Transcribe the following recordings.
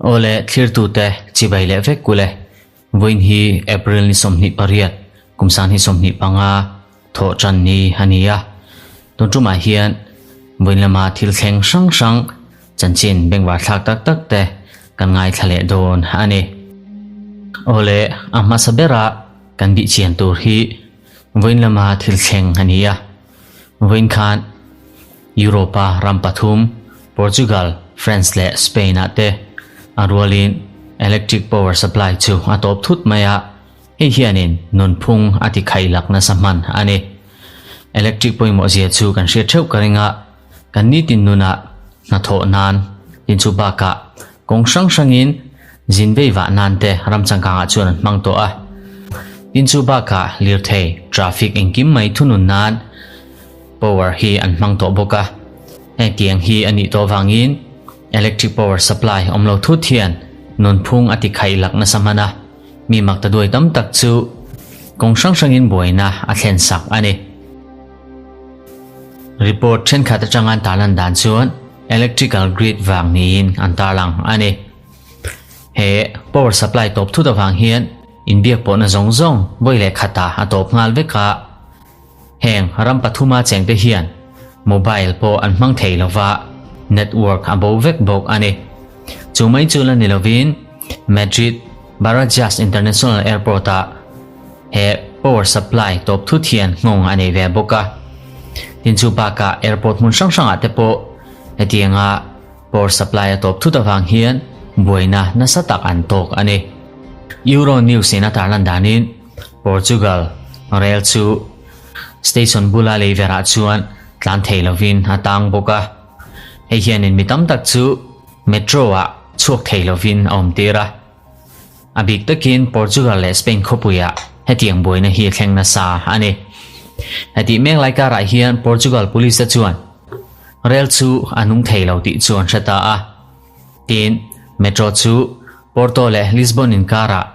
Awle thlirtute chibai leh vek kule vawiin hi April ni 28 kum sang hi 25 thawh tan ni a ni a. Tun tumah hian vawiin lama thil thleng hrang hrang chanchin bengvar thlak tak tak te kan ngaithla leh dawn a ni. Awle a hmasa bera kan bih chian tur hi vawiin lama thil thleng a ni a. Vawiin khan Europe-a ram pathum, Portugal, France leh Spain-ah te a rualin electric power supply chu a tawp thut mai a, hei hianin nunphung a ti khailak nasa hman a ni. Electric pawimawh zia chu kan hriat theuh ka ring a, kan nitin nunah hnathawh nan tin chu bakah kawng hrang hrangin zin vei vah nan te ram changkangah chuan an hmang tawh a. Tin chu bakah lirthei, traffic engkim mai thunun nan power hi an hmang tawh bawk a. Hengtiang hi a nih tawh vangin electric power supply awm lo thut hian nunphung a ti khaih lak nasa hman a, mi mak ta duai tam tak chu kawng hrang hrangin buaina a thlen sak a ni. Report thenkhat atanga an tarlan dan chuan electrical grid vang niin an tarlang a ni. He power supply tawp thut avang hian inbiak pawhna zawng zawng vawi leh khatah a tawp nghal vek a. Heng ram pathuma chengte hian mobile pawh an hmang thei lova, network a bo vek bawk a ni. Chu mai chu la ni lovin Madrid Barajas International Airport-ah He power supply tawp thut hian nghawng a nei ve bawk a. Tin chu bakah airport hmun hrang hrangah te pawh hetianga power supply a tawp thut avang hian buaina nasa tak an tawk a ni. Euro News in a tarlan danin Portugal rail chu station bula lei verah chuan tlan thei lovin a tang bawk a. Hei hianin mi tam tak chu metro ah chhuak thei lovin a awm tir a. A bik takin Portugal leh Spain khawpuiah hetiang buaina hi a thleng nasa a ni. Hetih mek lai karah hian Portugal police te chuan rel chu a nung thei lo tih chu an hre ta a. Tin, metro chu Porto leh Lisbon inkarah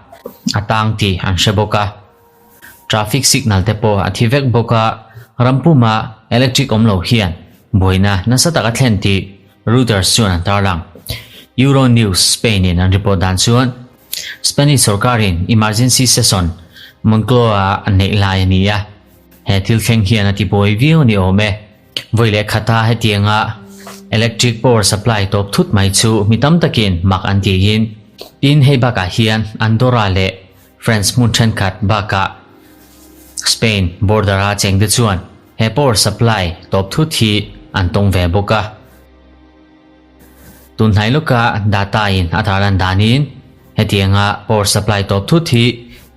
a tang tih an hre bawk a. Traffic signal te pawh a thi vek bawk a, ram puma electric awm lo hian buaina nasa tak a thlen tih Reuters chuan an tarlang. Euronews Spain in an report dan chuan Spanish sorkarin emergency session Moncloa an neih lai a ni a, he thil thleng hian a ti buai viau ni awm e. Vawi leh khata hetianga electric power supply tawp thut mai chu mi tam takin mak an tiin, tin hei bakah hian Andorra leh France hmun thenkhat bakah Spain border-a chengte chuan he power supply tawp thut hi an tawng ve bawk a. Tunhnai lawka data-in a tarlan danin hetianga power supply tawp thut hi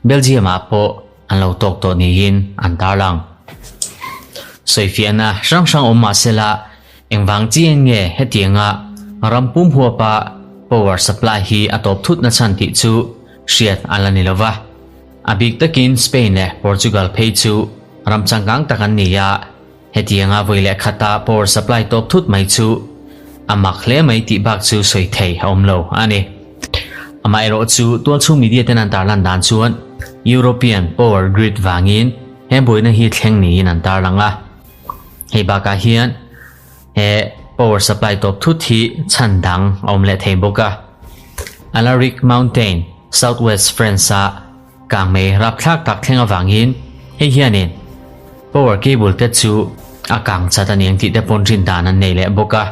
Belgium-ah pawh an lo tawk tawh niin an tarlang. Sawifiahna hrang hrang awm mah sela engvang chian nge hetianga ram pum huapa power supply hi a tawp thut nachhan tih chu hriat a la ni lo va. A bik takin Spain leh Portugal phei chu ram changkang tak an ni a, hetianga vawi leh khata power supply tawp thut mai chu a mak hle mai tih bak chu sawi thei a awm lo a ni. Amaherawh chu tualchhung media ten an tarlan dan chuan European power grid vangin he buaina hi thleng niin an tarlang a. Hei bakah hian He power supply tawp thut hi chhan dang a awm leh thei bawk a. Alaric Mountain, Southwest France-a kangmei rapthlak tak thleng avangin hei hianin power cable te chu a kang chat a niang tih te pawn rin dan an nei leh bawk a.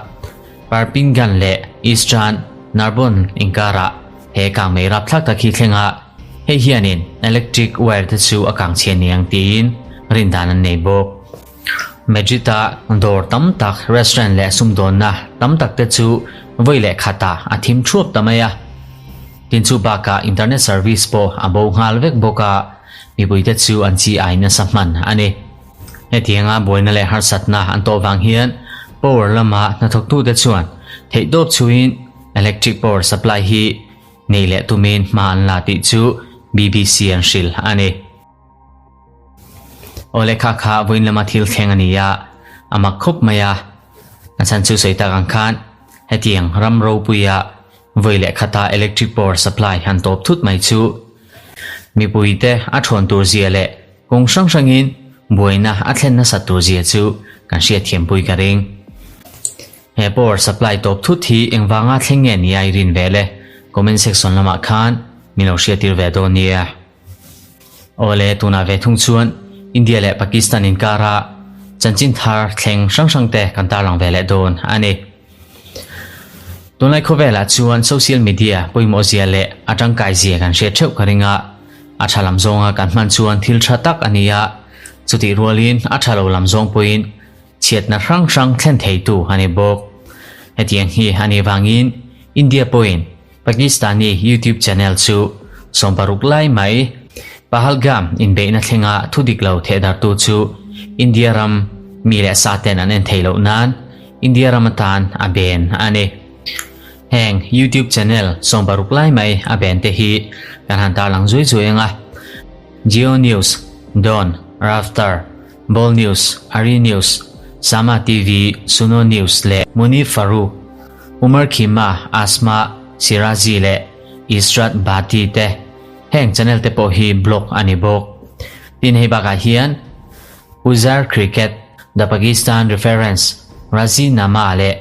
Perpignan leh Eastern Narbonne inkarah he kangmei rapthlak tak hi thleng a, hei hianin electric wire te chu a kang chhe niang tiin rin dan an nei bawk. Madrid-a dawr tam tak, restaurant leh sumdawnna tam tak te chu vawi leh khatah a thim thuap ta mai a. Tin chu bakah internet service pawh a bo nghal vek bawk a, mipuite chu an chi ai nasa hman a ni. Hetianga buaina leh harsatna an tawh vang hian power lama hnathawktute chuan theihtawp chhuin electric power supply hi nei leh tumin hma an la tih chu BBC an hrilh a ni. Aw lehkha kha vawiin lama thil thleng a ni a, a mak khawp mai a. A chhan chu sawi tak ang khan hetiang ram ropuia vawi leh khata electric power supply han tawp thut mai chu mipuite a thawn tur zia leh kawng hrang hrangin buaina a thlen nasat tur zia chu kan hriatthiampui ka ring. He power supply tawp thut hi engvanga thleng nge nia i rin ve le? Comment section lamah khan min lo hriattir ve dawn nia. Awle, tunah ve thung chuan India leh Pakistan inkara chanchin thar thleng hrang hrang te kan tarlang ve leh dawn a ni. Tunlai khawvelah chuan social media pawimawh zia leh a tangkai zia kan hriat theuh ka ring a, a tha lam zawnga kan hman chuan thil tha tak a ni a, chutih rualin a tha lo lam zawng pawhin chhiatna hrang hrang thlen theitu a ni bawk. Hetiang hi a nih vangin India pawhin Pakistani YouTube channel chu 60 lai mai Pahalgam inbeihna thlenga thu dik lo thehdartu chu India ram mi leh sa ten an en theih loh nan India ram atan a ben a ni. Heng YouTube channel 60 lai mai a ben te hi kan han tarlang zui zui ang a, Geo News, Dawn, Raftar, Bol News, Ari News, Sama TV, Suno News leh Munif Farooq, Umar Khima, Asma Siraji leh Israt Bhatti te heng channel te pawh hi block a ni bawk. Tin hei bakah hian Uzair Cricket, The Pakistan Reference, Razi Nama leh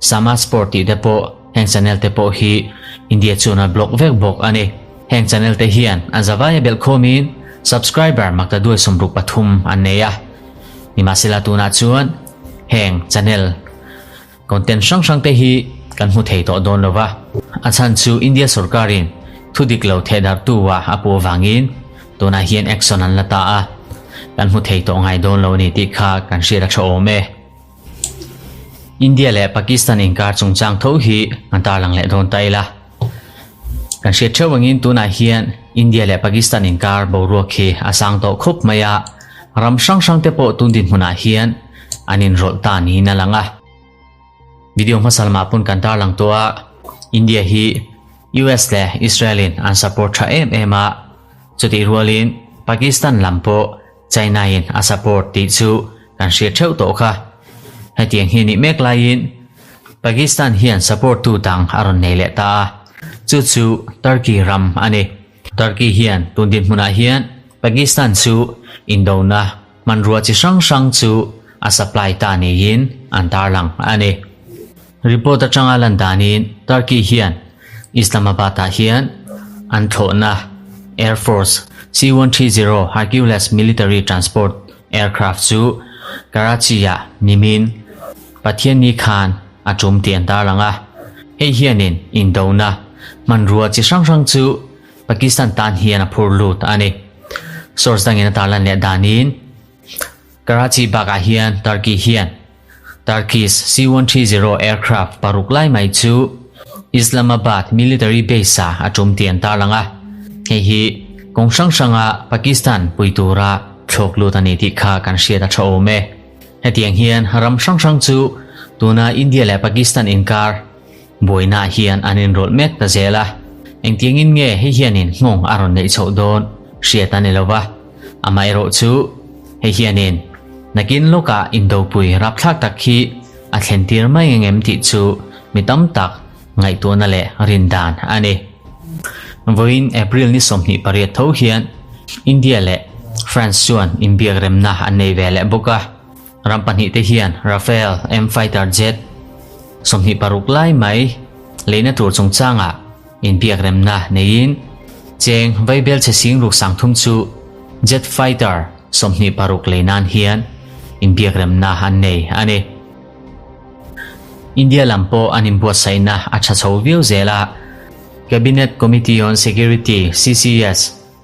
Sama Sport tih te pawh heng channel te pawh hi India chuan a block vek bawk a ni. Heng channel te hian an zavaia belh khawmin subscriber maktaduai 63 an nei a. Nimahsela tunah chuan heng channel Content hrang hrang te hi kan hmu thei tawh dawn lo va, a chhan chu India sorkarin thu dik lo thehdartu ah a puh avangin tunah hian action an la ta a, kan hmu thei tawh ngai dawn lo a ni tih kha kan hriat a tha awm e. India leh Pakistan inkar chungchang tho hi an tarlang leh dawn ta ila. Kan hriat theuh angin tunah hian India leh Pakistan inkar boruak hi a sang tawh khawp mai a, ram hrang hrang te pawh tun dinhmunah hian an inrawlh ta niin a lang a. Video hmasa lamah pawn kan tarlang tawh a, India hi US leh Israel in an support tha em em a, chutih rualin Pakistan lam pawh China in a support tih chu kan hriat theuh tawh kha. Hetiang hi nih mek laiin Pakistan hian support tu dang a rawn nei leh ta a, chu chu Turkey ram a ni. Turkey hian tun dinhmunah hian Pakistan chu indona hmanrua chi hrang hrang chu a supply ta niin an tarlang a ni. Report atanga lan danin Turkey hian Islamabad-ah hian an thlawhna Air Force C-130 Hercules military transport aircraft chu Karachi-ah nimin Pathianni khan a tum tih an tarlang a. Hei hianin indona hmanrua chi hrang hrang chu Pakistan tan hian a phur lut a ni. Source dangin a tarlan leh danin Karachi bakah hian Turkey hian Turkey's C-130 aircraft paruk lai mai chu Islamabad military base-ah a tum tih an tarlang a, hei hi kawng hrang hranga Pakistan pui tura thlawk lut a ni tih kha kan hriat a tha awm e. Hetiang hian ram hrang hrang chu tuna India leh Pakistan inkar buainaah hian an inrawlh mek ta zel a, engtiangin nge hei hianin nghawng a rawn neih chhoh dawn hriat a ni lo va, amaherawh chu hei hianin nakin lawkah indopui rapthlak tak hi a thlen tir mai ang em tih chu mi tam tak ngaihtuahna leh rin dan a ni. Vawiin April ni 28 tho hian India leh France chuan inbiak remna an nei ve leh bawk a. Ram pahnihte hian Rafale M fighter jet 26 lai mai leina tur chungchangah inbiak remna neiin cheng vaibel chhe sing ruk 3000 chu jet fighter 26 lei nan hian inbiak remna an nei a ni. India lam pawh an inbuatsaihna a tha chho viau zel a, Cabinet Committee on Security, CCS,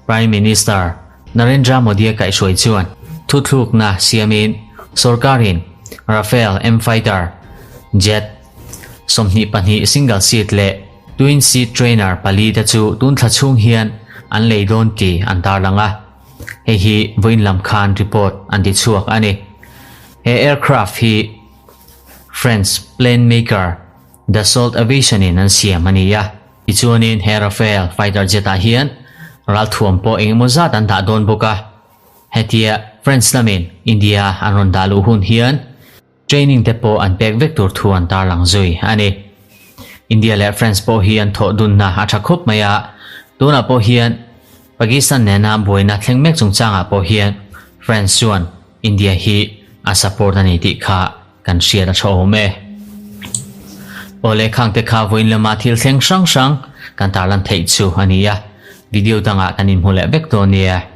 Prime Minister Narendra Modi-a kaihhruai chuan thuthlukna siamin sorkarin Rafale M fighter jet 22 single seat leh twin seat trainer pali te chu tun thla chhung hian an lei dawn tih an tarlang a, hei hi vawiin lam khan report an ti chhuak a ni. He aircraft hi French plane maker Dassault Aviation-in an siam a ni a. Tichuanin he Rafale fighter jet-ah hian ralthuam pawh eng emaw zat an dah dawn bawk a. Hetia French lamin India an rawn dah luh hun hian training te pawh an pek vek tur thu an tarlang zui a ni. India leh France pawh hi an thawh dunna a tha khawp mai a, tunah pawh hian Pakistan nena buaina thleng mek chungchangah pawh hian France chuan India hi a support a ni tih kha kan hriat a tha awm e. Awle khangte kha vawiin lama thil thleng hrang hrang kan tarlan theih chu a ni a, video dangah kan inhmu leh vek dawn nia.